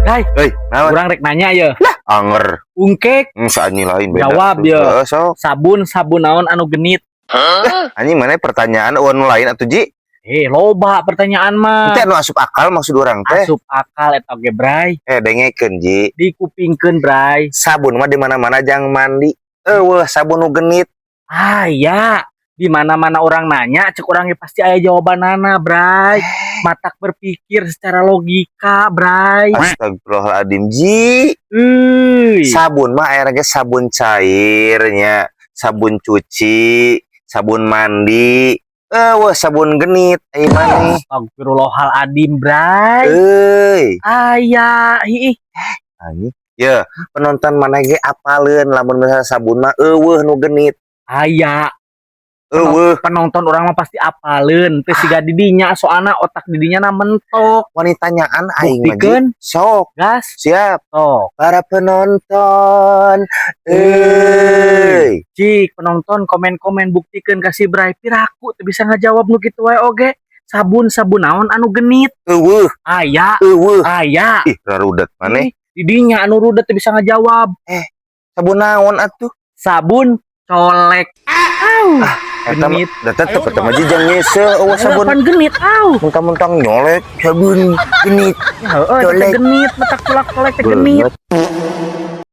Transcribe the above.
Hai, Hei, naon? Urang rek nanya ya. Anger. Ungkek. Saanyi lain beda. Jawab, ya. Heeh, sok. Sabun sabun naon anu genit? Anjing, mana pertanyaan anu lain atuh, Ji? Eh, loba pertanyaan mah. Teh anu asup akal maksud urang teh. Asup akal eta ge, Bray. Eh, dengekeun, Ji. Dikupingkeun, Bray. Sabun mah di mana-mana jang mandi. Euweuh sabun nu genit. Ah, ya. Di mana-mana orang nanya, cek urang ge pasti aya jawabanana, Bray. Matak berpikir secara logika, Bray. Astagfirullahaladzim, Ji. Euy. Sabun mah aya ge sabun cairnya, sabun cuci, sabun mandi. Euweuh sabun genit ai maneh. Astagfirullahaladzim, Bray. Euy. Aya, ih. Anjing. Ya, penonton mana ge apaleun lamun misalnya sabun mah euweuh nu genit. Aya. Euweuh. Penonton urang mah pasti apaleun, teu siga didinya, soalna otak didinya na mentok. Wani tanyaan aing mah, Ji. Buktikeun. Sok, Gas. Siap. Sok. Para penonton. Euy. Cik, penonton komen-komen, buktikeun ka si Bray, piraku teu bisa ngajawab nu kitu wae oge. Sabun sabun naon anu genit? Euweuh, Aya, euweuh. Aya. Ih, rarudet maneh. Ih, didinya anu rudet teu bisa ngajawab. Sabun naon atuh? Sabun colek. Au, Eta mah genit. Da tetep eta mah, Ji, jang nyeseu euweuh sabun. Apaan genit? Au. Mentang-mentang nyolek sabun genit. Ya, heeh, eta Colek. Genit, matak colak colek teh genit. Banget.